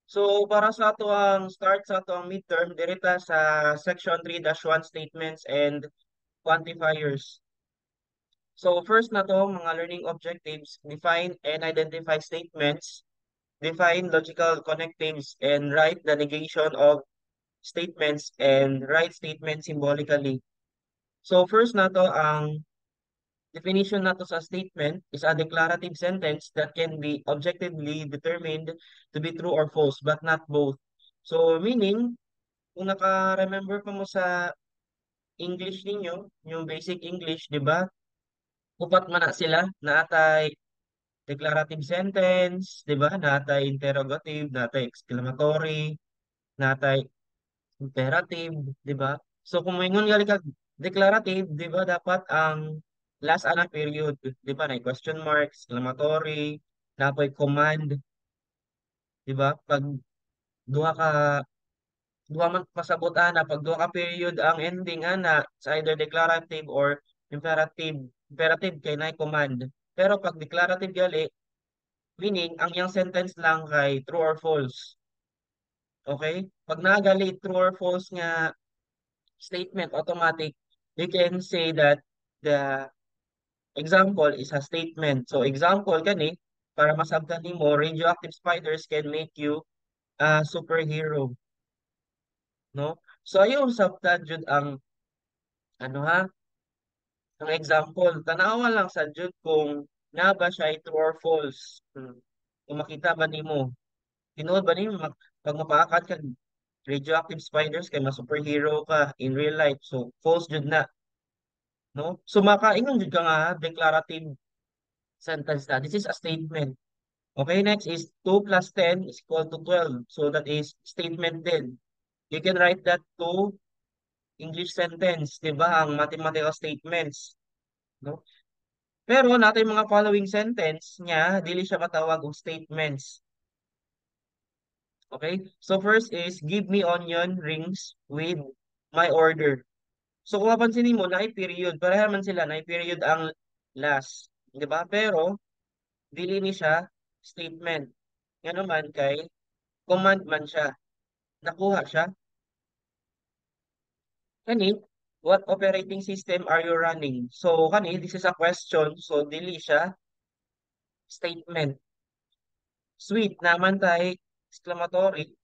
So para sa ato ang start sa ato ang midterm, diri ta sa section 3-1, statements and quantifiers. So first na to, mga learning objectives: define and identify statements, define logical connectives, and write the negation of statements and write statements symbolically. So first na to, ang definition nato sa statement is a declarative sentence that can be objectively determined to be true or false, but not both. So meaning, kung naka-remember pa mo sa English ninyo, yung basic English, di ba? Upat man na sila, naa tay declarative sentence, di ba? Naa tay interrogative, naa tay exclamatory, naa tay imperative, di ba? So kung moingon gali kag declarative, di ba, dapat ang last ana period, di ba? Na question mark, exclamatory, naa poy command, di ba? Pag duha ka duha man pasabot ana, pag duha ka period ang ending ana, it's either declarative or imperative. Imperative kay naay command. Pero pag declarative gali, meaning ang iyang sentence lang kay true or false. Okay? Pag naa gali true or false nga statement, automatic you can say that the example is a statement. So example kani, para masabtan nimo, "Radioactive spiders can make you a superhero." No? So ayaw sabtan jud ang ano ha, ang example, tanawa lang sa jud kung naa ba siya true or false. Kung makita ba nimo. Tinuod ba nimo pag mapaakat kag radioactive spiders kay ma-superhero ka in real life? So false jud na, no? So makaingon jud ka nga declarative sentence na. This is a statement. Okay, next is 2 plus 10 is equal to 12. So that is statement din. You can write that to English sentence, di ba? Ang mathematical statements. No? Pero naa tay mga following sentence niya, dili siya matawag og statements. Okay? So first is, "Give me onion rings with my order." So kung mapansin mo, naay period. Pareha man sila, naay period ang last. Di ba? Pero, dili ni siya statement. Nga naman kay command man siya. Nakuha siya. Kani, "What operating system are you running?" So kani, this is a question. So dili siya statement. Sweet naa man tay exclamatory,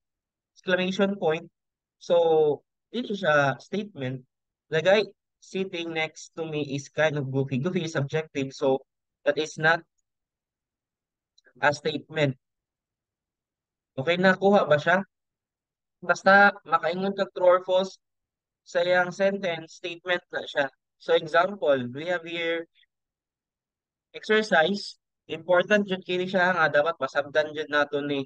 exclamation point. So dili siya statement. "The guy sitting next to me is kind of goofy." Goofy is subjective, so that is not a statement. Okay, nakuha ba siya? Basta makaingon kag true or false sa iyang sentence, statement na siya. So example, we have here exercise. Important jud kini siya nga dapat masabdan jud nato ni.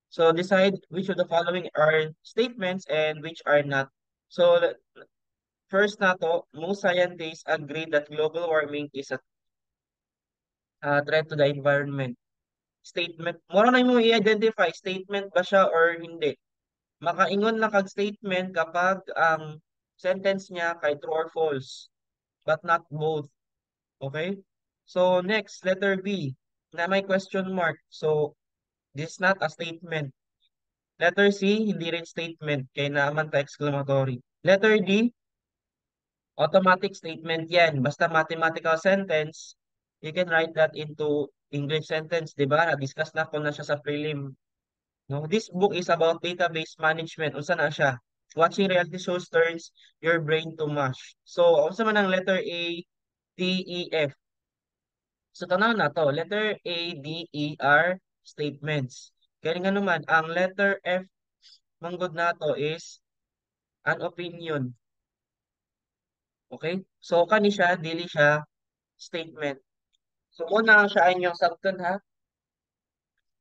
So decide which of the following are statements and which are not. So first nato, most scientists agree that global warming is a threat to the environment. Statement. Mura na mo i-identify statement ba siya or hindi. Makaingon lang kag statement kapag ang sentence niya kay true or false, but not both. Okay? So next, letter B, na may question mark. So this is not a statement. Letter C, hindi rin statement kay naa man tay exclamatory. Letter D, automatic statement yan. Basta mathematical sentence, you can write that into English sentence, di ba? Na-discuss na ko na siya sa prelim. No, this book is about database management. Unsa na siya? Watching reality shows turns your brain to mush. So, unsa man ang letter A, D, E, F? So, tanaw na to. Letter A, D, E are statements. Kaya nga naman, ang letter F manggod nato is an opinion. Okay? So, kani siya, dili siya statement. So, muna siya inyong sabton ha.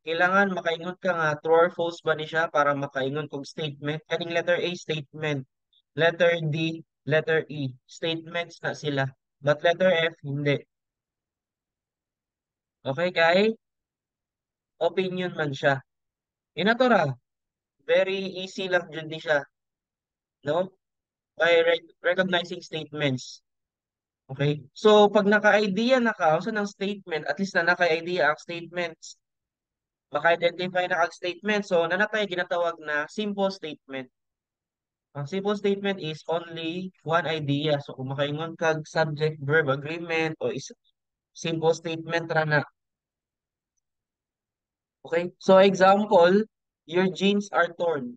Kailangan makaingon ka nga true or false ba ni siya para makaingon kog statement. Kaning letter A, statement. Letter D, letter E, statements na sila. But letter F, hindi. Okay, kay opinion man siya. Ing-ato ra. Very easy lang jud ni siya. No? By recognizing statements. Okay? So, pag naka-idea na ka, unsa ng statement, at least na naka-idea ang statements. Maka-identify na kag statement. So, naa na tay ginatawag na simple statement. Ang simple statement is only one idea. So, kung makaingon kag subject verb agreement o is simple statement ra na. Okay? So, example, "Your jeans are torn."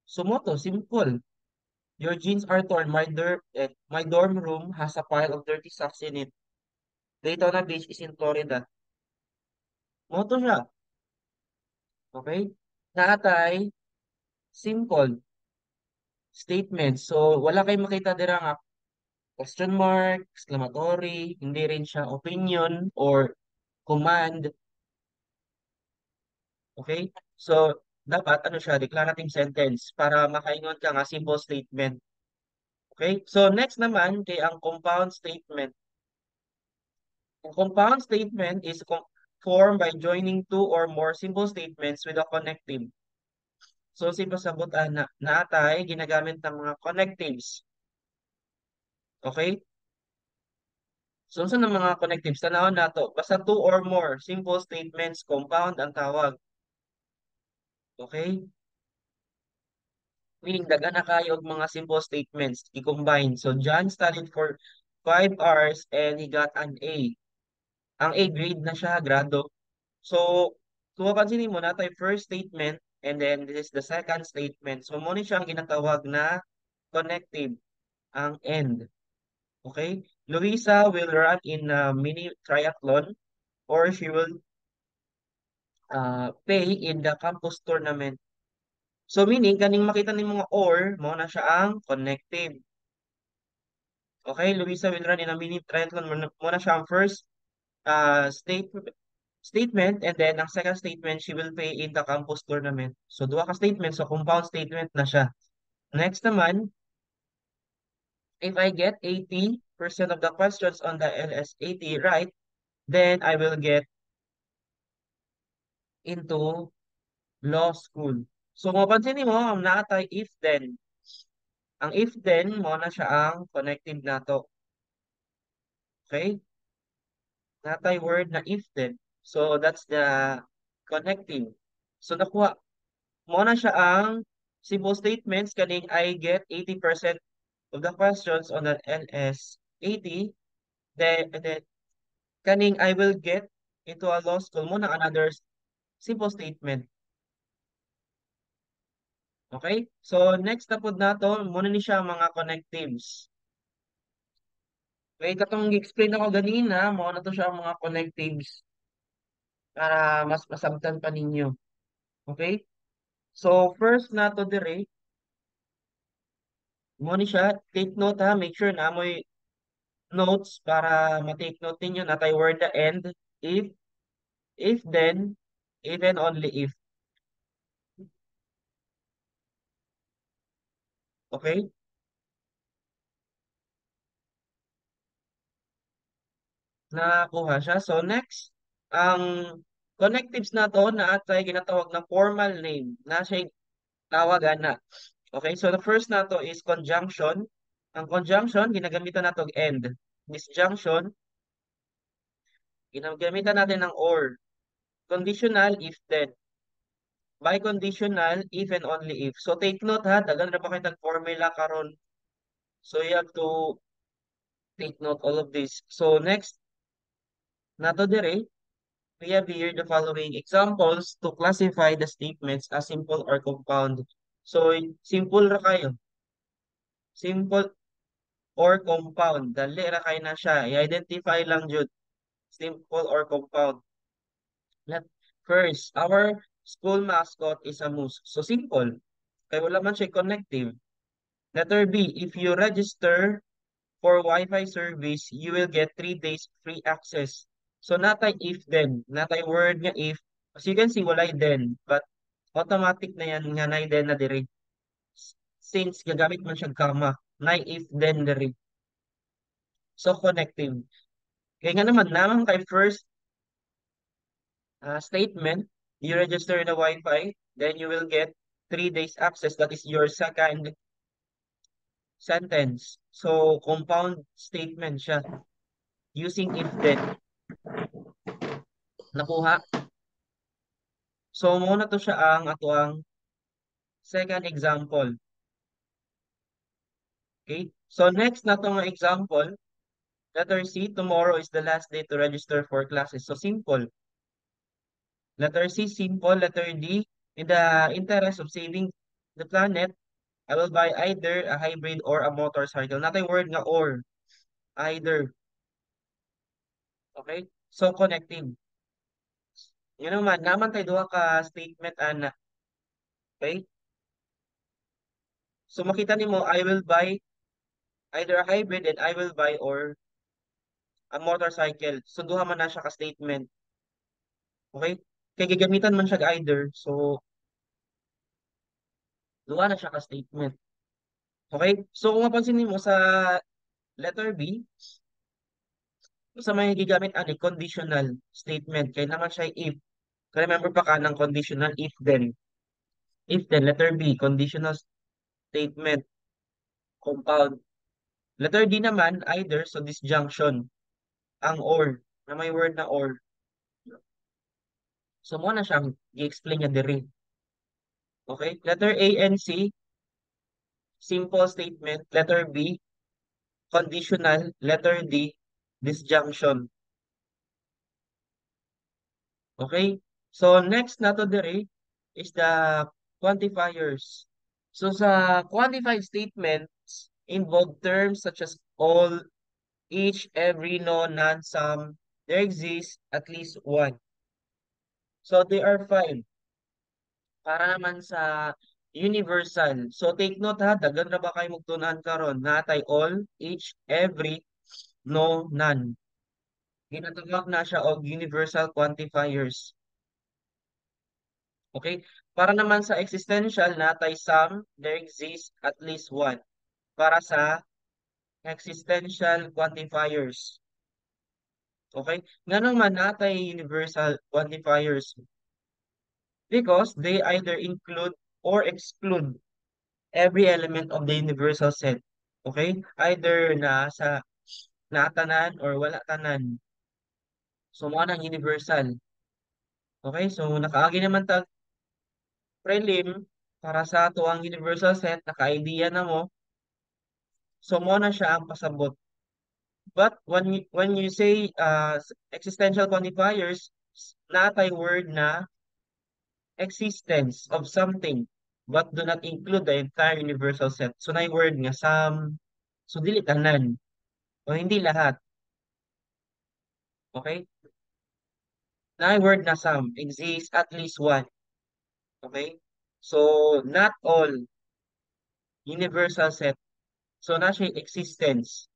So, mao to, simple. "Your jeans are torn. My dorm room has a pile of dirty socks in it. Daytona Beach is in Florida." Mao to siya. Okay? Naa tay simple statement. So, wala kay makita dira nga question mark, exclamatory, hindi rin siya opinion or command. Okay? So, dapat ano siya, declarative sentence para makaingon ka nga simple statement. Okay? So, next naman kay ang compound statement. Ang compound statement is formed by joining two or more simple statements with a connective. So, si pasabot ana, naa tay ginagamit ng mga connectives. Okay? So, unsa ng mga connectives? Tanawon nato. Basta two or more simple statements, compound ang tawag. Okay? Meaning, daghan na kayo og mga simple statements i-combine. So, "John studied for 5 hours and he got an A." Ang A, grade na siya, grado. So, kung mapansin mo, naa tay first statement and then this is the second statement. So, mao ni siya ang ginatawag na connective, ang "and." Okay? "Luisa will run in a mini triathlon or she will play in the campus tournament." So meaning, kaning makita nimo nga "or," mao na siya ang connective. Okay, "Luisa will run in a mini triathlon," mao na siya ang first statement and then ang second statement, "she will play in the campus tournament." So duha ka statement, so compound statement na siya. Next naman, "If I get 80% of the questions on the LSAT right, then I will get into law school." So mapansin mo, ang naa tay "if then." Ang "if then," mao na siya ang connective nato. Okay? Naa tay word na "if then." So that's the connective. So nakuha mao na siya ang simple statements, kaning "I get 80% of the questions on the LSAT," then kaning "I will get into a law school," mao na another simple statement. Okay? So next na pud nato, mao na ni siya ang mga connectives. Okay, katong gi-explain ako ganina, mao na to siya ang mga connectives para mas masabtan pa ninyo. Okay? So first nato dire, mao ni siya, take note ha, make sure na mo'y notes para ma-take note ninyo naa tay word na "and," "if," "if then," "if and only if." Okay? Nakuha siya. So next, ang connectives nato naa tay ginatawag na formal name na siya tawagan na. Okay, so the first nato is conjunction. Ang conjunction, ginagamitan nato og "and." Disjunction, ginagamitan natin ng "or." Conditional, "if then." Biconditional, "if and only if." So take note ha, daghan ra ba kay tag formula karon. So you have to take note all of this. So next, nato dire, we have here the following examples to classify the statements as simple or compound. So simple ra kayo. Simple or compound. Dali ra kay na siya. I-identify lang jud. Simple or compound. Let first, "Our school mascot is a moose." So simple. Kay wala man siya connective. Letter B, "If you register for Wi-Fi service, you will get 3 days free access." So naa tay "if then," naa tay word nga "if." As you can see, walay "then." But automatic na yan nga nay "then" na diri. Since gagamit man siya comma, nay "if then" diri. So connective. Kaya nga naman, naman kay first statement, you register in the Wi-Fi, then you will get 3 days access. That is your second sentence. So compound statement siya using "if then." Nakuha? So mao na to siya ang atoang second example. Okay? So next na nga example, letter C, tomorrow is the last day to register for classes. So simple. Letter C, simple. Letter D, in the interest of saving the planet, I will buy either a hybrid or a motorcycle. Naa tay word nga "or." Either. Okay? So connecting. Yun naman, naa man tay duha ka statement ana. Okay? So makita nimo, I will buy either a hybrid and I will buy or a motorcycle. So duha man na siya ka statement. Okay? Kay gigamitan man siya either. So duha na siya ka statement. Okay? So kung mapansin nimo sa letter B, sa may gigamit ani, conditional statement, kay naa man siya "if." Kaya remember pa ka ng conditional, "if then." "If then," letter B, conditional statement, compound. Letter D naman, either, so disjunction. Ang "or," na may word na "or." So mao na siyang gi-explain niya diri. Okay? Letter A and C, simple statement. Letter B, conditional. Letter D, disjunction. Okay? So next nato diri is the quantifiers. So sa quantified statements involve terms such as all, each, every, no, none, some. There exists at least one. So there are five. Para naman sa universal. So take note ha, daghan na ba kayo magtunan karon? Naa tay all, each, every, no, none. Ginatawag na siya og universal quantifiers. Okay? Para naman sa existential, naa tay some, there exists at least one. Para sa existential quantifiers. Okay? Nga naman naa tay universal quantifiers because they either include or exclude every element of the universal set. Okay? Either na sa naa tanan or wala tanan. So mao nang universal. Okay? So nakaagi naman tag prelim para sa atoang universal set, naka-idea na mo. So mao na siya ang pasabot. But when you say existential quantifiers, naa tay word na "existence of something" but do not include the entire universal set. So naay word nga "some," so dili tanan o hindi lahat. Okay? Naay word na "some," exists at least one. Okay? So not all universal set. So naa siya existence.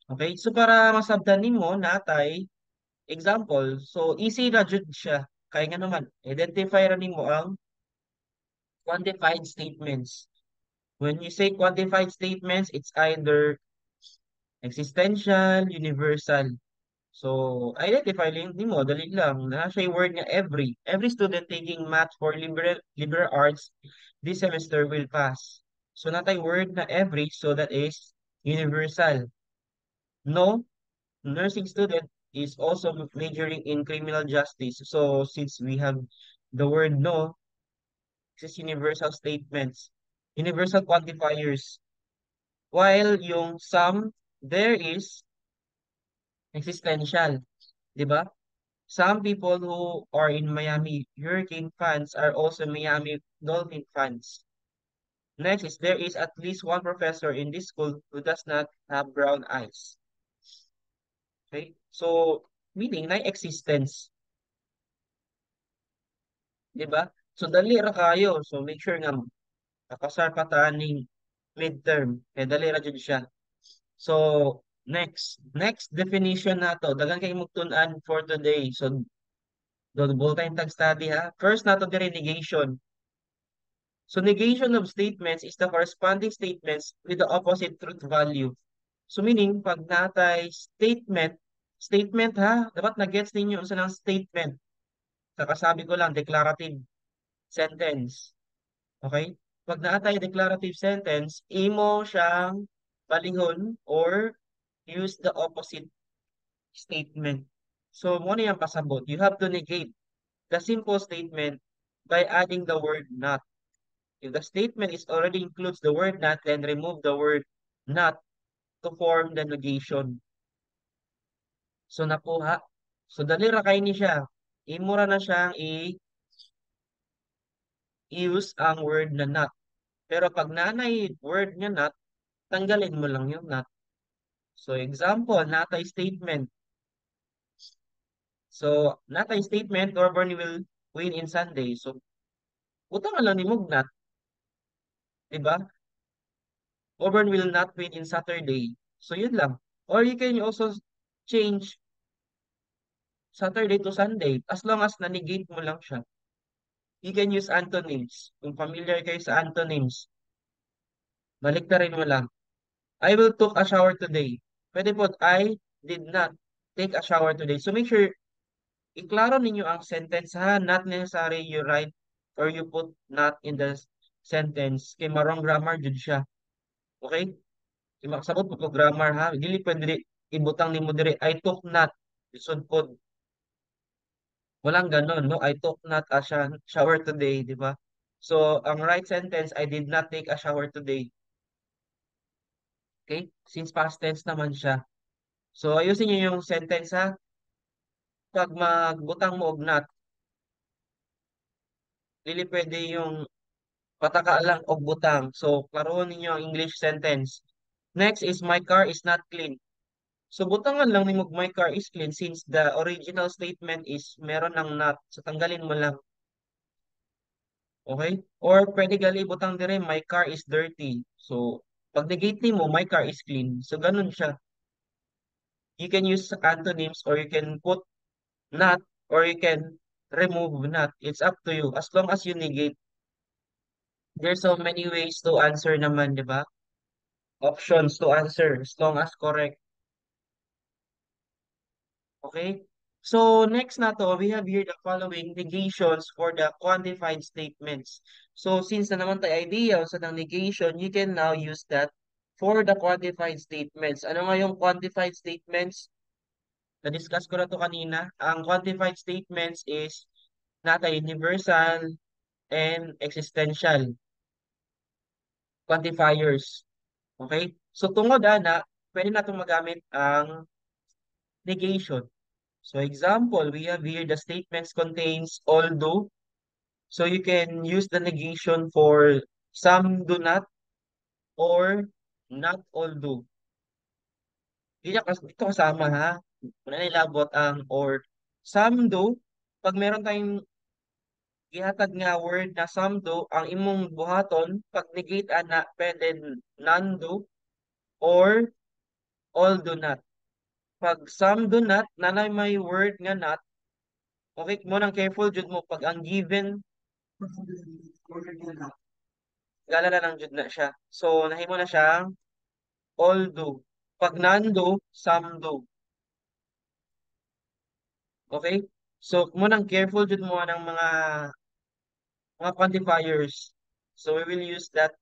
Okay? So para masabtan nimo, naa tay example. So easy ra jud siya. Kaya nga naman identify ra nimo ang quantified statements. When you say quantified statements, it's either existential, universal. So, identify lang nimo, dali lang. Naa siya word nga "every." Every student taking math for liberal arts this semester will pass. So, naa tay word na "every," so that is universal. No nursing student is also majoring in criminal justice. So, since we have the word "no," this is universal statements, universal quantifiers. While yung some, there is existential, di ba? Some people who are in Miami Hurricane fans are also Miami Dolphin fans. Next is there is at least one professor in this school who does not have brown eyes. Okay? So, meaning na existence. Di ba? So, dali ra kayo. So, make sure nga makapasar pa ta ning midterm. Kaya dali ra jud siya. So, next. Next definition nato. Daghan kay magtun-an for today. So, double time tag study ha. First nato diri, negation. So, negation of statements is the corresponding statements with the opposite truth value. So, meaning, pag naa tay statement, statement ha, dapat na-gets ninyo unsa nang statement. Kakasabi ko lang, declarative sentence. Okay? Pag naa tay declarative sentence, imo siyang balihon or use the opposite statement. So, mao na yung pasabot. You have to negate the simple statement By adding the word "not." If the statement is already includes the word "not," then remove the word "not" to form the negation. So nakuha. So dali ra kay ni siya. Imo ra na siyang i-use ang word na "not." Pero pag naa nay word nga "not," tanggalin mo lang yung "not." So example, naa tay statement. So naa tay statement, "Auburn will win in Sunday." So butangan lang nimo "not," diba? "Auburn will not win in Saturday." So yun lang. Or you can also change Saturday to Sunday as long as na-negate mo lang siya. You can use antonyms. Kung familiar kayo sa antonyms, baliktarin mo lang. "I will took a shower today." Pwede po, "I did not take a shower today." So make sure, iklaro ninyo ang sentence ha. Not necessary you write or you put "not" in the sentence. Kay ma-wrong grammar jud siya. Okay? Kay makasabot po ko grammar ha. Dili pwede ibutang nimo diri "I took not." Lisod pod. Walang ganon, no? "I took not a shower today," di ba? So, ang right sentence, "I did not take a shower today." Okay? Since past tense naman siya. So, ayusin niyo yung sentence ha. Pag magbutang mo og "not," dili pwede yung pataka lang og butang. So, klarohon ninyo ang English sentence. Next is "My car is not clean." So, butangan lang nimo "My car is clean" since the original statement is meron ng "not." So, tanggalin mo lang. Okay? Or pwede gali butang dire "My car is dirty." So, pag negate nimo, "My car is clean." So, ganun siya. You can use antonyms or you can put "not" or you can remove "not." It's up to you as long as you negate. There's so many ways to answer naman, di ba? Options to answer as long as correct. Okay? So next na to, we have here the following negations for the quantified statements. So since naa naman tay idea sa ng negation, you can now use that for the quantified statements. Ano nga yung quantified statements? Na-discuss ko na to kanina. Ang quantified statements is naa tay universal and existential quantifiers. Okay? So tungod ana, pwede nato magamit ang negation. So example, we have here the statements contains "although." So you can use the negation for "some do not" or "not all do." Dito kasama ha. Wala na ilabot ang "or." "Some do," pag meron tayong gihatag nga word na "some do," ang imong buhaton, pag negate ana, pwede "none do" or "all do not." Pag "some do not," naa nay may word nga "not," okay, mo nang careful jud mo pag ang given word nga "not." Gala na lang jud na siya. So, nahimo na siyang "all do." Pag "none do," "some do." Okay? So, mo nang careful jud mo ng mga quantifiers. So, we will use that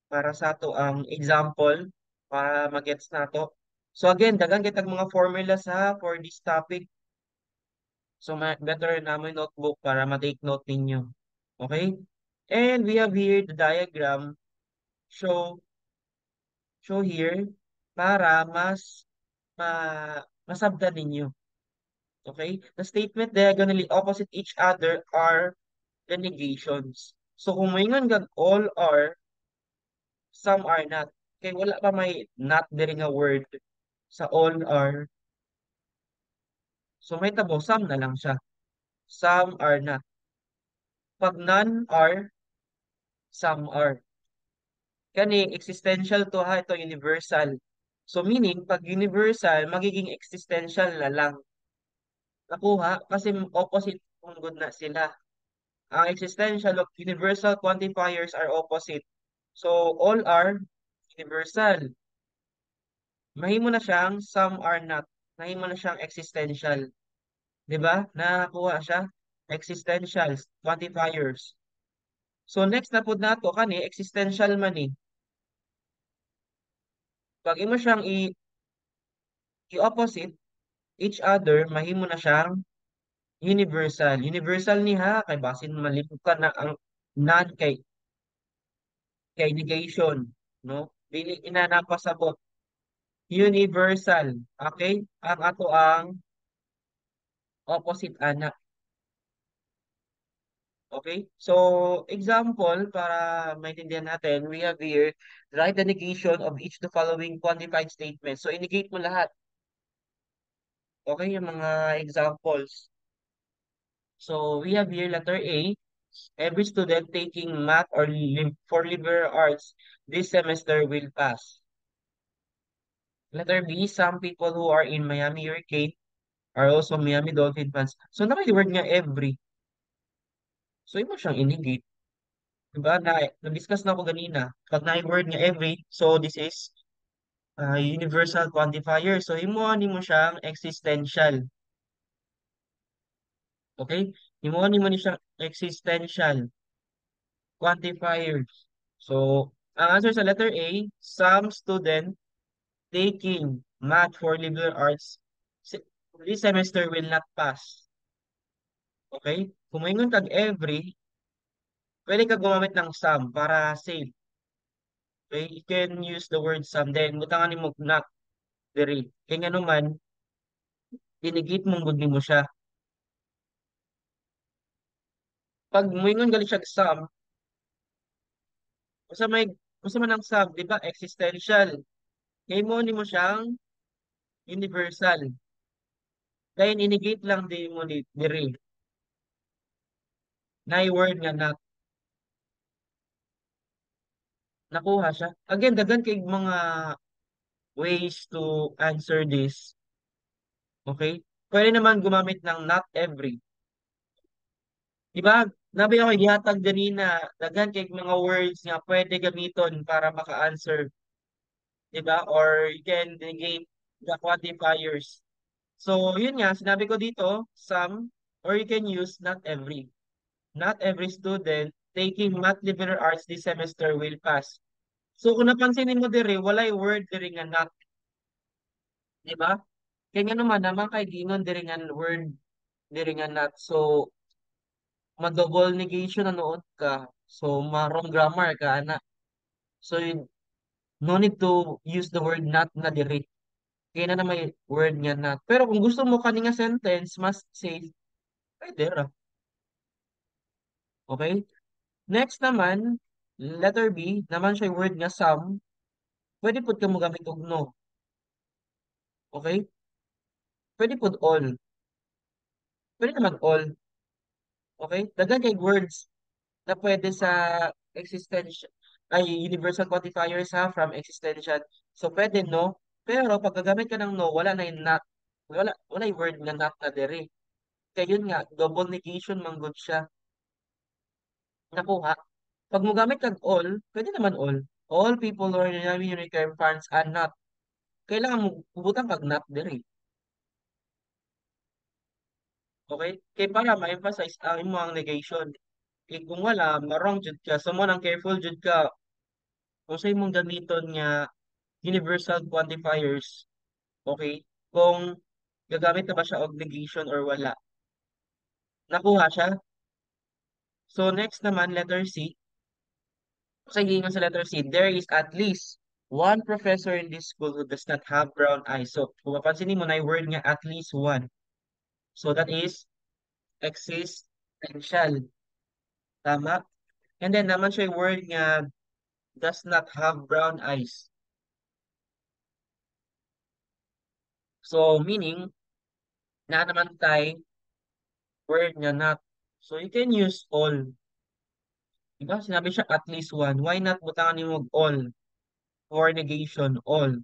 para sa ato ang example para magets nato. So again, daghan kitag mga formulas ha for this topic. So better na mo notebook para ma-take note ninyo. Okay? And we have here the diagram show here para mas masabtan ninyo. Okay? The statement diagonally opposite each other are the negations. So kung moingon kag "all are," "some are not." Kay wala pa may "not" diri nga word sa "all are." So may tabo, "some" na lang siya. "Some are not." Pag "none are," "some are." Kani existential to ha, ito universal. So meaning, pag universal, magiging existential na lang. Nakuha? Kasi opposite kung good na sila. Ang existential of universal quantifiers are opposite. So "all are," universal. Mahimo na siyang "some are not." Mahimo na siyang existential. 'Di ba? Nakakuha siya. Existential quantifiers. So next na pud nato kani existential man ni. Pag imo siyang i i-opposite each other, mahimo na siyang Universal. Universal ni ha, kay basin malipok ka na ang not kay negation, no? Dili ina napasabot. Universal. Okay? Ang ato ang opposite ana. Okay? So, example, para maintindihan natin, we have here, write the negation of each the following quantified statement. So, i-negate mo lahat. Okay, yung mga examples. So, we have here letter A, every student taking math or for liberal arts this semester will pass. Letter B, some people who are in Miami Hurricane are also Miami Dolphin fans. So, naka word nga "every". So, imo siyang i-negate. Diba? Na-discuss na ako ganina. Pag na word nga "every", so this is universal quantifier. So, imo mo siyang existential. Okay? Imo mo ni siyang existential quantifiers. So, ang answer sa letter A, some student taking math for liberal arts this semester will not pass. Okay? Kung moingon kag "every", pwede ka gumamit ng "some" para safe. Okay? You can use the word "some". Then, butangan nimo "not" diri. Kaya nga naman, i-negate mong gud nimo siya. Pag moingon gali siya "some", usa man ang "some", di ba? Existential. Kay mo nimo siyang universal. Kaya i-negate lang di mo diri. Na word nga "not". Nakuha siya. Again, daghan kay mga ways to answer this. Okay? Pwede naman gumamit ng "not every". Diba? Nabi ako gihatag ganina, daghan kay mga words nga pwede gamiton para maka-answer. Diba? Or you can negate the quantifiers. So, yun nga, sinabi ko dito, "some", or you can use "not every". Not every student taking math liberal arts this semester will pass. So, kung napansinin mo dire, walay word dire nga "not". Diba? Kaya nga naman, naman kay giingon dire nga word dire nga "not". So, ma-double negation na noon ka. So, ma-wrong grammar ka, ana. So, no need to use the word "not" na dire. Kaya na may word nga "not". Pero kung gusto mo kani nga sentence, mas safe, pwede ra. Okay? Next naman, letter B, naman siya word nga "some". Pwede pud ka mo gamit og "no". Okay? Pwede pud "all". Pwede naman "all". Okay? Daghan kay words na pwede sa existential ay universal quantifiers ha, from existential. So pwede "no", pero pag gagamit ka ng "no", wala na yung "not". Wala yung word nga "not" na diri. Kaya yun nga, double negation man gud siya. Nakuha. Pag mo gamit kag "all", pwede naman "all". All people who are Miami fans are not. Kailangan mo butang kag "not" diri. Okay? Kay para ma-emphasize ang imong negation. Kay kung wala, ma-wrong jud ka. So mo nang careful jud ka kung sa imong gamiton nga universal quantifiers. Okay? Kung gagamit na ba siya og negation or wala. Nakuha siya? So next naman, letter C. Sa giingon sa letter C, there is at least one professor in this school who does not have brown eyes. So kung mapansin mo na yung word nga "at least one". So that is existential. Tama? And then naman siya yung word nga "does not have brown eyes". So meaning, na naman tay word nga "not". So you can use "all". Diba? Sinabi siya "at least one". Why not butangan nimo og "all"? For negation, "all".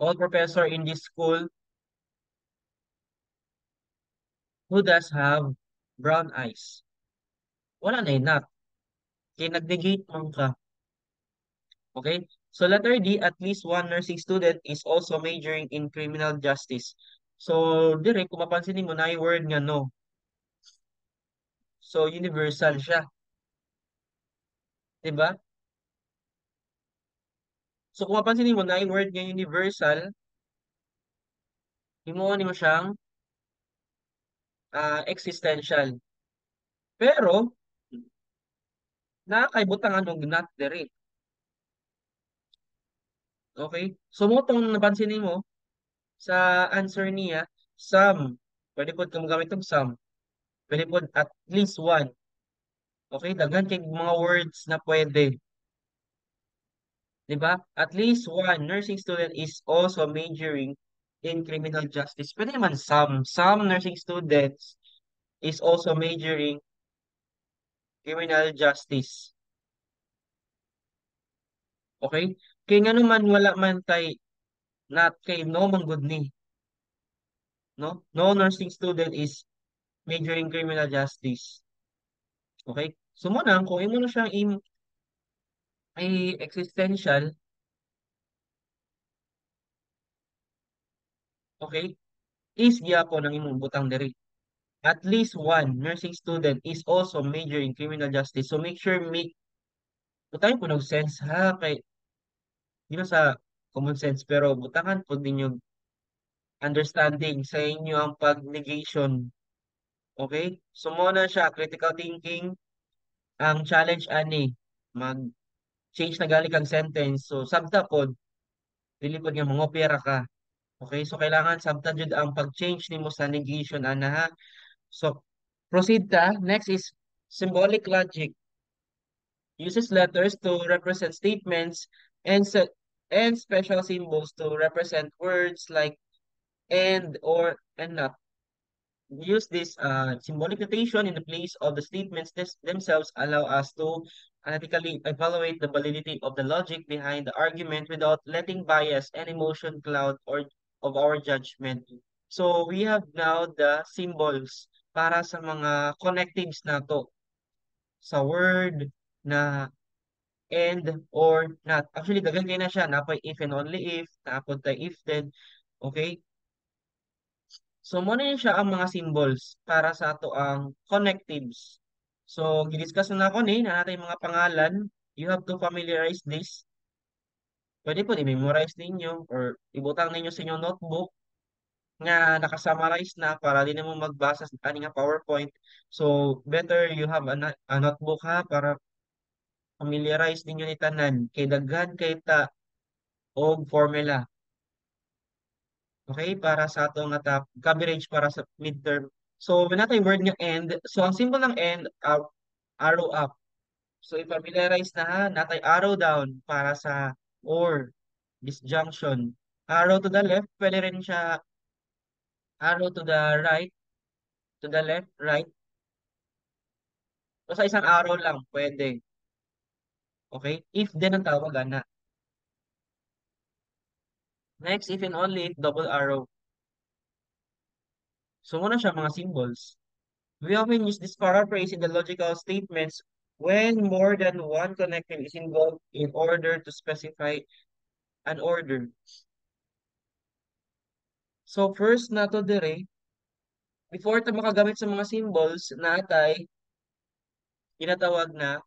All professor in this school who does have brown eyes. Wala na yung "not". Kaya nag-negate man ka. Okay? So letter D, at least one nursing student is also majoring in criminal justice. So, dire, kung mapansin mo na yung word nga "no". So, universal siya. Diba? So, kung mapansin mo na yung word nga "universal", himuon nimo siyang Existential. Pero naa kay butang og not diri. Okay? So mao tong napansin nimo sa answer niya, some. Pwede pod ka mogamit og some. Pwede pod at least one. Okay, daghan kay mga words na pwede. Di ba? At least one nursing student is also majoring in criminal justice. Pwede naman some. Some nursing students is also majoring criminal justice. Okay? Kay nga naman wala man tay not, kay no man gud ni. No? No nursing student is majoring criminal justice. Okay? So mao na, kung imo na siyang ay existential, okay, is gyapon ang imong butang diri. At least one nursing student is also major in criminal justice. So make sure make butang po og sense ha, kay di na sa common sense pero butangan po ninyo understanding sa inyo ang pag-negation. Okay? So mao na siya, critical thinking ang challenge ani, mag-change na gali kang sentence. So sabta pod, dili pod nga mangopya ra ka. Okay? So kailangan sabta jud ang pag-change nimo sa negation ana ha. So proceed ta. Next is symbolic logic. Uses letters to represent statements and special symbols to represent words like and, or, and not. Use this symbolic notation in the place of the statements themselves allow us to analytically evaluate the validity of the logic behind the argument without letting bias and emotion cloud or of our judgment. So we have now the symbols para sa mga connectives nato sa word na and, or, not. Actually, daghan kay na siya. Naa pay if and only if, naa pod tay if then. Okay? So, mao na siya ang mga symbols para sa ato ang connectives. So, gidiscuss na nako ni, naa natay mga pangalan. You have to familiarize this. Pwede po i-memorize ninyo or ibutang ninyo sa inyong notebook nga nakasummarize na para di na mo magbasa sa ani nga PowerPoint. So, better you have a notebook ha, para familiarize ninyo ni tanan kay daghan kay ta og formula. Okay, para sa ato nga top coverage para sa midterm. So, naa tay word nga and. So, ang symbol ng and, arrow up. So, i-familiarize na ha, naa tay arrow down para sa or, disjunction. Arrow to the left, pwede rin siya arrow to the right, to the left, right. Basta isang arrow lang, pwede. Okay? If then ang tawag ana. Next, if and only if, double arrow. So, mao na siya mga symbols. We often use this paraphrase in the logical statements when more than one connective is involved in order to specify an order. So, first nato dire, before ta makagamit sa mga symbols, naa tay ginatawag na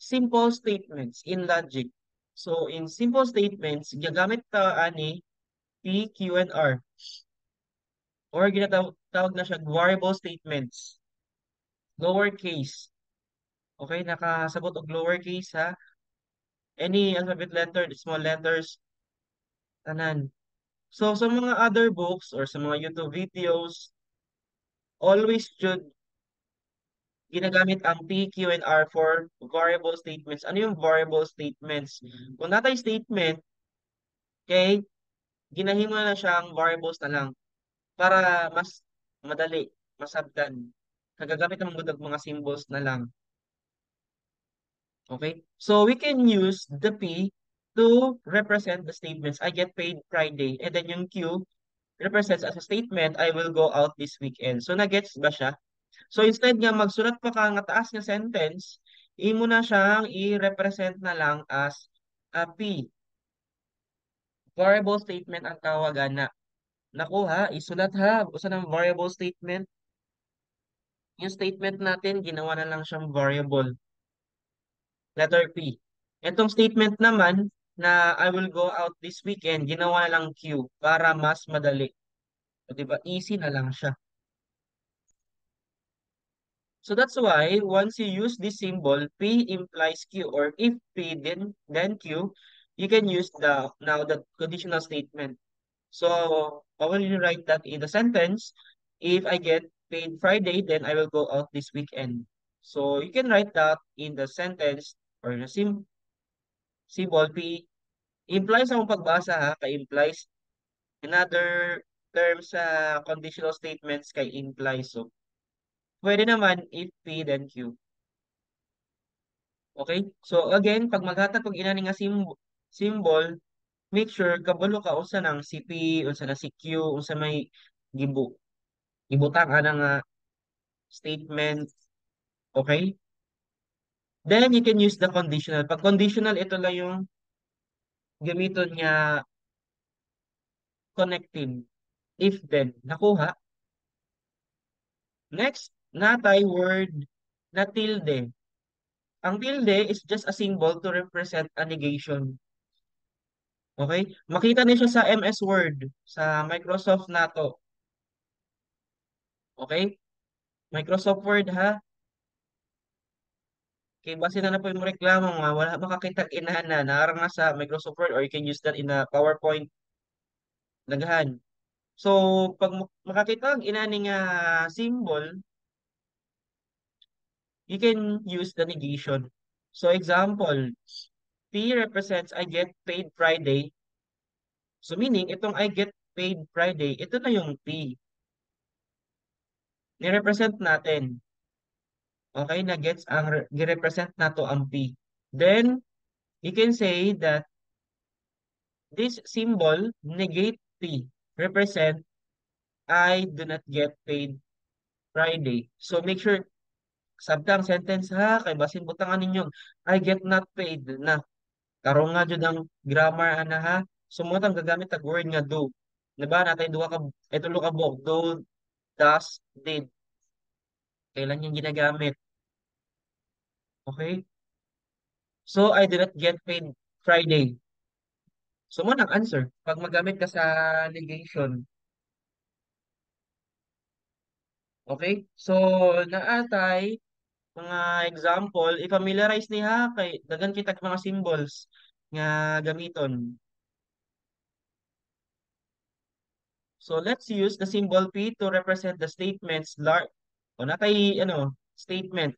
simple statements in logic. So, in simple statements, gagamit ta ani P, Q, and R. Or ginatawag na siya variable statements. Lowercase. Okay, nakasabot og lowercase ha. Any alphabet letter, small letters, tanan. So, sa mga other books or sa mga YouTube videos, always should ginagamit ang P, Q, and R for variable statements. Ano yung variable statements? Kung naa tay statement, okay, ginahimo na siyang variables na lang para mas madali, masabtan. Nagagamit naman gud og mga symbols na lang. Okay? So we can use the P to represent the statements. I get paid Friday. And then yung Q represents as a statement, I will go out this weekend. So nagets ba siya? So instead nga magsulat pa ka nga taas nga sentence, imo na siyang i-represent na lang as a P. Variable statement ang tawagan na. Naku ha, isulat ha. Usa ng variable statement. Yung statement natin, ginawa na lang siyang variable. Letter P. Itong statement naman na I will go out this weekend, ginawa na lang Q para mas madali. O, diba? Easy na lang siya. So that's why once you use this symbol, P implies Q, or if P then Q, you can use the now the conditional statement. So how will you write that in the sentence? "If I get paid Friday, then I will go out this weekend." So you can write that in the sentence or the symbol P implies ang pagbasa ha, kay implies, another term sa conditional statements kay implies. So pwede naman if P then Q. Okay? So again, pag maghatag og inani nga symbol, make sure kabalo ka unsa nang si P, unsa na si Q, unsa may gibutang ana nga statement. Okay? Then you can use the conditional. Pag conditional, ito lang yung gamiton niya connective. If then. Nakuha? Next, natay word na tilde. Ang tilde is just a symbol to represent a negation. Okay? Makita niyo siya sa MS Word, sa Microsoft nato. Okay? Microsoft Word ha. Kay base na na po yung reklamo nga wala makakita inana naara nga sa Microsoft Word or you can use that in a PowerPoint, daghan. So pag makakita ang inani nga symbol, you can use the negation. So example, P represents "I get paid Friday." So meaning, itong "I get paid Friday," ito na yung P. Ni-represent natin. Okay, na-gets ang gi-represent nato ang P. Then, you can say that this symbol negate P represent "I do not get paid Friday." So make sure sabta ang sentence ha, kay basin butangan ninyo "I get not paid" na. Karon nga jud ang grammar ana ha. So mo tang gagamit og word nga do. Diba natay duha ka ay tulo ka buok: do, does, did. Kailan yung ginagamit? Okay? So "I did not get paid Friday." So mo nang answer pag magamit ka sa negation. Okay? So naatay mga example, i-familiarize ni ha kay daghan kitag mga symbols nga gamiton. So let's use the symbol P to represent the statements large o natay ano statement.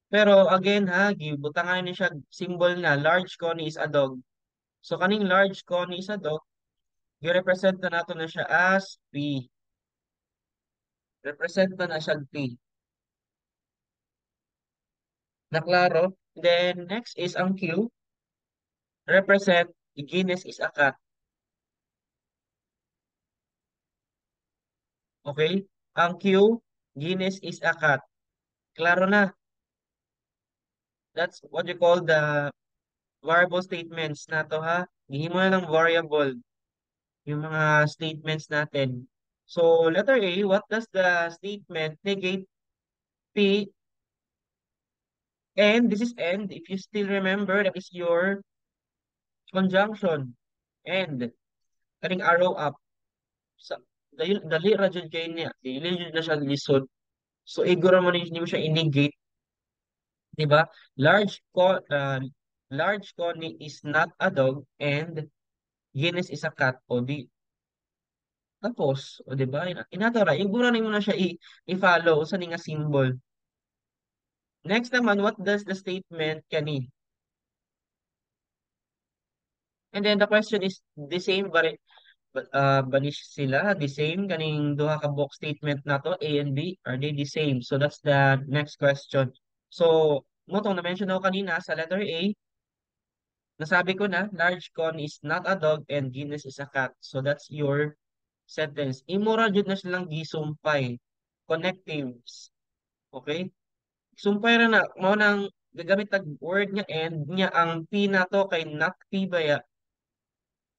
Pero again ha, gibutangan ni siya symbol na "Large Connie is a dog." So kaning "Large Connie is a dog," gi-represent na nato na siya as P. Represent na na siya P. Naklaro? Then next is ang Q. Represent "Guinness is a cat." Okay? Ang Q, "Guinness is a cat." Klaro na. That's what you call the variable statements nato ha. Gihimo na ng variable yung mga statements natin. So letter A, what does the statement negate P and this is and, if you still remember, that is your conjunction, and kaning arrow up sa dahil dali ra jud kay niya, dili jud na siya lisod. So igo ra man nimo siya i-negate, di ba? "Large Connie is not a dog" and "Guinness is a cat." O di tapos, o di ba? Inato ra igo ra nimo na siya i-follow sa ni nga symbol. Next naman, what does the statement kani? And then the question is the same ba sila the same kaning duha ka box statement nato, A and B, are they the same? So that's the next question. So mo tong na-mention ako kanina sa letter A, nasabi ko na "Large Con is not a dog" and "Guinness is a cat." So that's your sentence. Immoral jud na silang gisumpay. Connectives. Okay? Sumpay ra na mao nang gagamit tag word nga and niya ang P nato kay not P baya.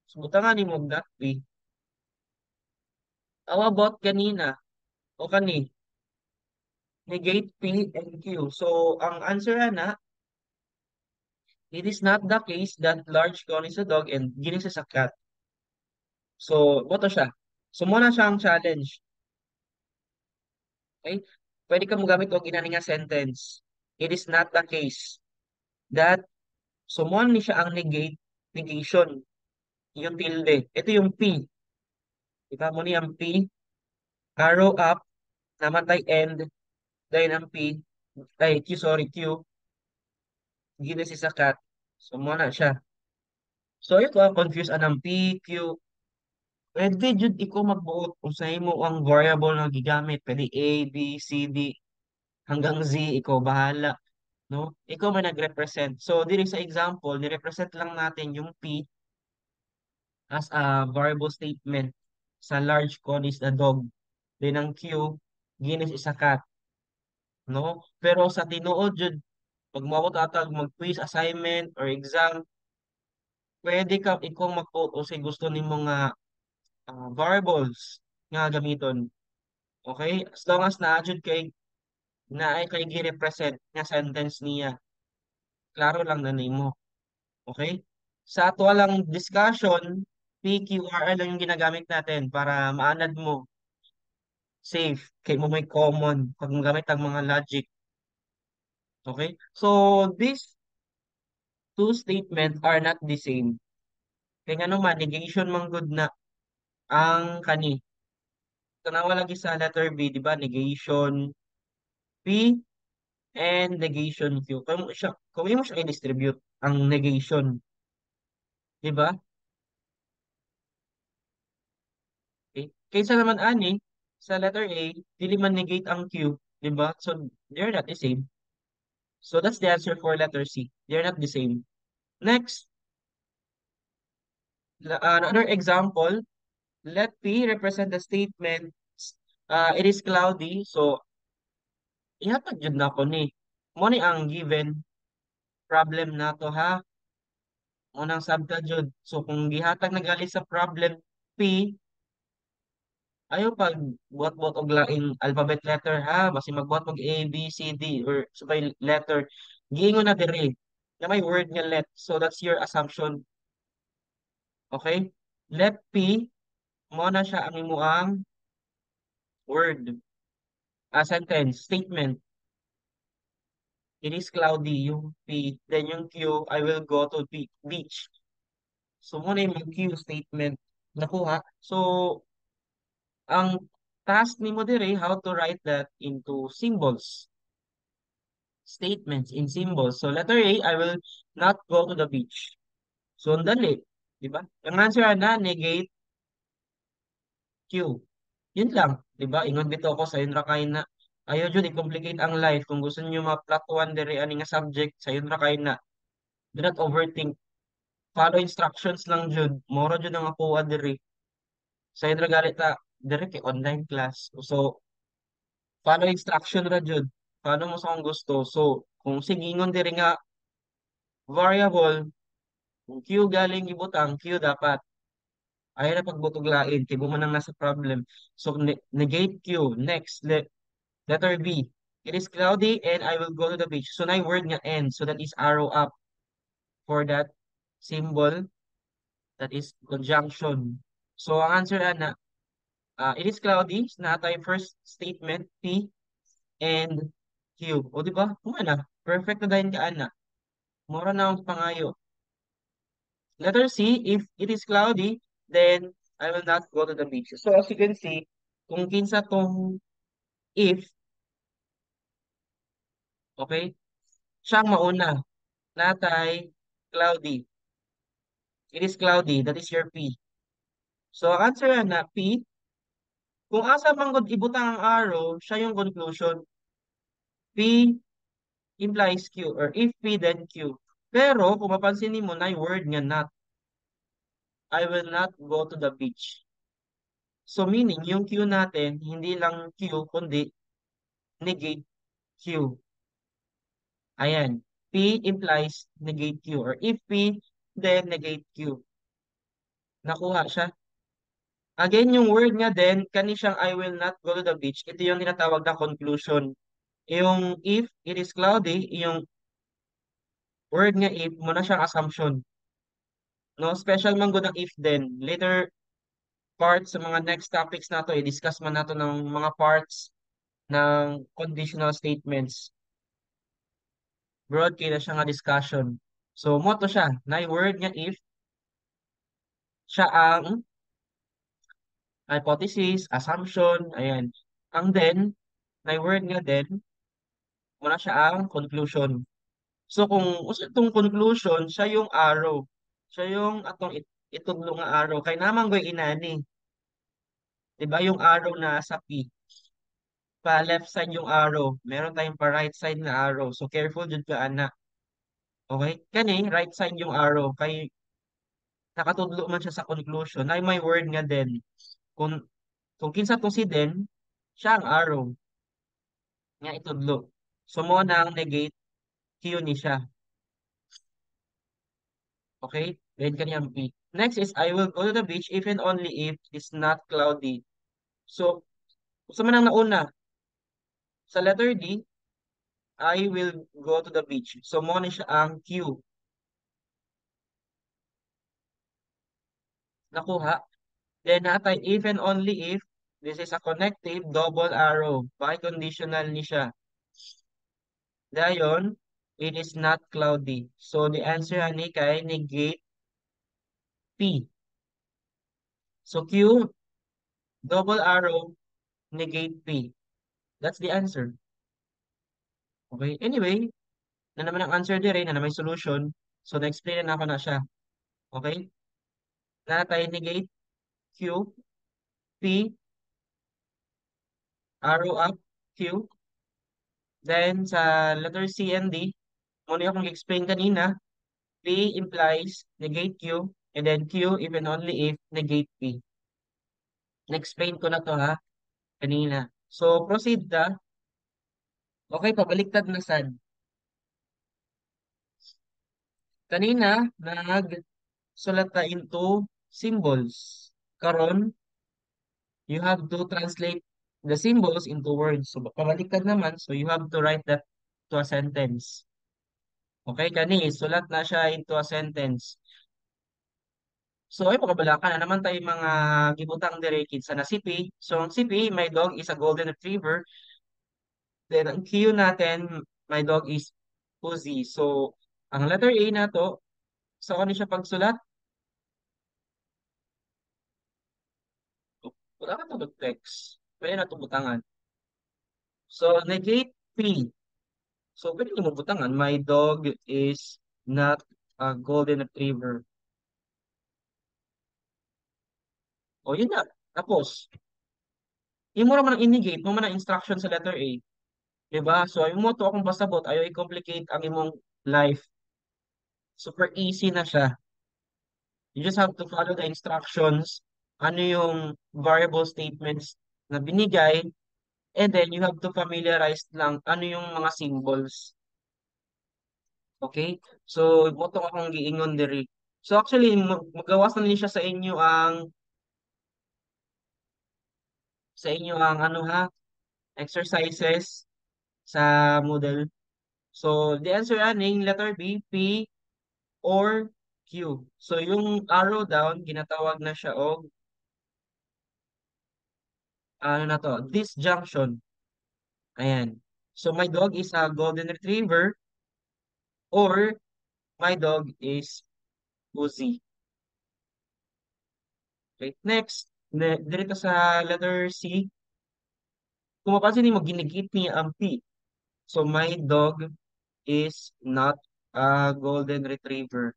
So butangan nimo og not P. How about kanina? O kani? Negate P and Q. So ang answer ana, "It is not the case that Large Con is a dog and Guinness is a cat." So, boto siya. So, mo na siyang challenge. Okay? Pwede ka mogamit og inani nga sentence. "It is not the case that." So mo ni siya ang negate, negation. Yung tilde. Ito yung P. Diba mo ni ang P? Arrow up, naman tay and, then ang P, ay Q, sorry, Q. Guinness is a cat. So mo na siya. So ito, confuse anang P, Q. Pwede jud ikaw magbuot kung sa imo ang variable na gigamit. Pwede A, B, C, D, hanggang Z, ikaw bahala. No? Ikaw may nag-represent. So, diri sa example, ni-represent lang natin yung P as a variable statement sa large con is the dog. Then ang Q, Guinness is a cat. No? Pero sa tinuod jud, pag moabot atag mag-quiz, assignment, or exam, pwede ka ikaw mag-vote o say gusto nimo nga variables nga gamiton. Okay? As long as naa jud kay naay kay gi-represent nga sentence niya. Klaro lang na nimo. Okay? Sa ato lang discussion, P, Q, R, R lang yung ginagamit natin para maanad mo. Safe. Kay mo may common pag magamit ang mga logic. Okay? So, these two statements are not the same. Kaya nga naman, negation man gud na ang kani. Tanawa lagi sa letter B, di ba? Negation P and negation Q. Kung imo siya i-distribute ang negation, di ba? Okay. Kaysa naman ani, sa letter A, dili man negate ang Q, di ba? So, they're not the same. So, that's the answer for letter C. They're not the same. Next, another example, let P represent the statement, "It is cloudy." So, ihatag jud nako ni. Mo ni ang given problem nato ha. Mo nang sabta jud. So, kung gihatag na gali sa problem P, ayaw pag buhat-buhat og laing alphabet letter ha, basi magbuhat og A, B, C, D or subay letter. Giingon na diri na may word nga "let." So that's your assumption. Okay? Let P mo na siya ang imuang word. A sentence, statement. "It is cloudy," yung P. Then yung Q, "I will go to beach." So mo na yung Q statement nakuha. So ang task nimo diri, how to write that into symbols. Statements in symbols. So letter A, "I will not go to the beach." So ang dali, di ba? Ang answer na negate Q. Yun lang, di ba? Ingon bitaw ko sayon ra kay na. Ayaw jud i-complicate ang life. Kung gusto niyo ma-platuan diri ani nga subject, sayon ra kay na. Do not overthink. Follow instructions lang jud. Moro jud ang akoa diri. Sayon ra gali ta diri kay online class. So follow instruction ra jud. Follow mo sa kung gusto. So kung sigingon diri nga variable, kung Q galing ibutang, Q dapat. Ayaw na pagbutog lain, kay man ang nasa problem. So negate Q. Next, letter B. "It is cloudy and I will go to the beach." So na word nga "and." So that is arrow up for that symbol. That is conjunction. So ang answer ana, "It is cloudy," na tayo first statement, P and Q. O di ba? Kuma na. Perfect na dayon ka ana. Mora na ang pangayo. Letter C, "If it is cloudy, then I will not go to the beach." So as you can see, kung kinsa tong if, okay, siyang mauna. Natay cloudy. "It is cloudy," that is your P. So ang answer na P, kung asa man gud ibutang ang arrow, siya yung conclusion. P implies Q or if P then Q. Pero kung mapansin nimo na word nga "not." "I will not go to the beach." So meaning yung Q natin hindi lang Q kundi negate Q. Ayan. P implies negate Q or if P then negate Q. Nakuha siya. Again, yung word nga then, kani siyang "I will not go to the beach." Ito yung tinatawag na conclusion. Yung "if it is cloudy," yung word nga "if," mo na siyang assumption. No, special man gud ang if then. Later parts sa mga next topics nato, i-discuss man nato ng mga parts. Ng conditional statements. Broad kay na siya nga discussion. So, mao to siya. Na word nga if, siya ang hypothesis, assumption, ayan. Ang then, na word nga then, mao na siya ang conclusion. So, kung usa itong conclusion, siya yung arrow. Siya yung atong itudlo nga arrow. Kay naa man goy inani. Diba yung arrow na sa P? Pa left side yung arrow. Meron tayong pa right side na arrow. So careful jud ka ana. Okay? Kani right side yung arrow kay nakatudlo man siya sa conclusion. Ay may word nga then. Kung kinsa tong si then, siya ang arrow nga itudlo. So mao na ang negate Q ni siya. Okay? Then kaniyang P. Next is I will go to the beach if and only if it's not cloudy. So, unsa man ang nauna? Sa letter D, I will go to the beach. So, mao ni siya ang Q. Nakuha. Then, natay if and only if, this is a connective double arrow. Biconditional ni siya. Dayon, it is not cloudy. So, the answer ani kay negate P. So, Q, double arrow, negate P. That's the answer. Okay. Anyway, naa naman ang answer dire, naa na may solution. So, na-explain na nako na siya. Okay? Naa tay negate Q, P, arrow up, Q. Then, sa letter C and D, mao ni akong explain kanina, P implies negate Q, and then Q if and only if negate P. Na-explain ko na to ha, kanina. So, proceed ta. Okay, pabaliktad na sad. Kanina, nagsulat ta into symbols. Karon, you have to translate the symbols into words. So, pabaliktad naman, so you have to write that to a sentence. Okay, kani, sulat na siya into a sentence. So, ay, pagkabala na naman tayo mga gibutang dire kinsa na si P. So, ang si P, my dog is a golden retriever. Then, ang Q natin, my dog is Uzi. So, ang letter A na to, so ano siya pagsulat? Wala ka to text. Pwede na ito butangan. So, negate P. So, pwede nimo butangan, my dog is not a golden retriever. O, yun na. Tapos, imo ra man ang i-negate, mao man ang instruction sa letter A. Diba? So, imo to akong pasabot, ayaw i-complicate ang imong life. Super easy na siya. You just have to follow the instructions, ano yung variable statements na binigay, and then you have to familiarize lang ano yung mga symbols. Okay? So, mao to akong giingon diri. So, actually, magawas na ni siya sa inyo ang ano ha, exercises sa Moodle. So, the answer aning letter B, P or Q. So, yung arrow down, ginatawag na siya og ano na to, disjunction. Ayan. So, my dog is a golden retriever or my dog is Uzi. Okay, next, dito sa letter C, kung mapansin nimo, ginegate niya ang P. So, my dog is not a golden retriever.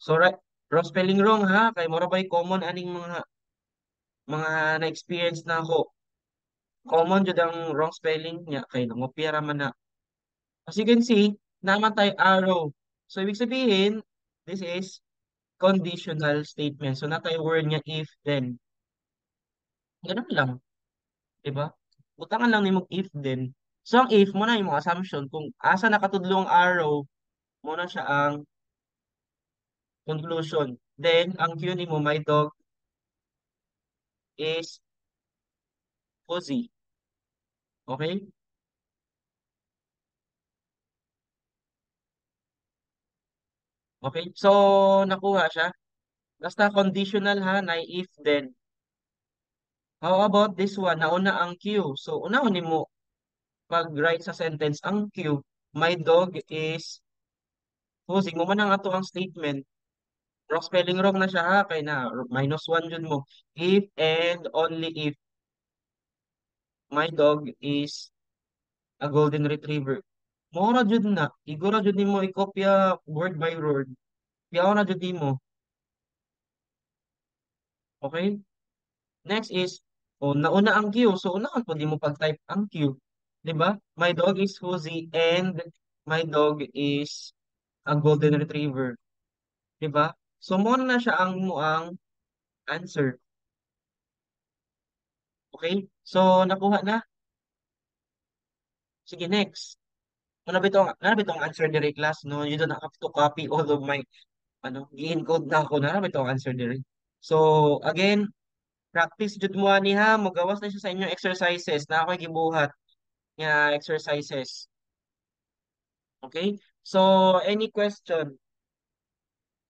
So, right, wrong spelling wrong ha, kay mura ba'y common aning mga na-experience na ako. Common jud ang wrong spelling niya kay nangopya ra man na. As you can see, naa man tay arrow. So, ibig sabihin, this is conditional statement. So, naa tay word nga if, then. Ganun lang. Diba? Butangan lang nimo if, then. So, ang if, mao na imong assumption. Kung asa nakatudlo ang arrow, mao na siya ang conclusion. Then, ang Q nimo, my dog is Fuzzy. Okay? Okay? So, nakuha siya. Basta conditional ha, na if then. How about this one? Nauna ang Q. So, unahon nimo pag-write sa sentence ang Q. My dog is Fuzzy. Mao man ang ato ang statement. Wrong spelling, wrong na siya ha. Kay na -1 jud mo. If and only if my dog is a golden retriever. Mao ra jud na. Igo ra jud nimo i-kopya word by word. Piyaw na jud nimo. Okay? Next is, oh, nauna ang Q. So, unahon pud nimo pag-type ang Q. Di ba? My dog is Fuzzy and my dog is a golden retriever. Di ba? So, mao na siya ang mo ang answer. Okay? So, nakuha na? Sige, next. Naa bitong answer diri, class, no? You don't have to copy all of my, ano, gi-encode na ako. Naa bitong answer diri. So, again, practice jud mo ani ha. Mogawas na siya sa inyong exercises. Naa ko'y gibuhat nga exercises. Okay? So, any question?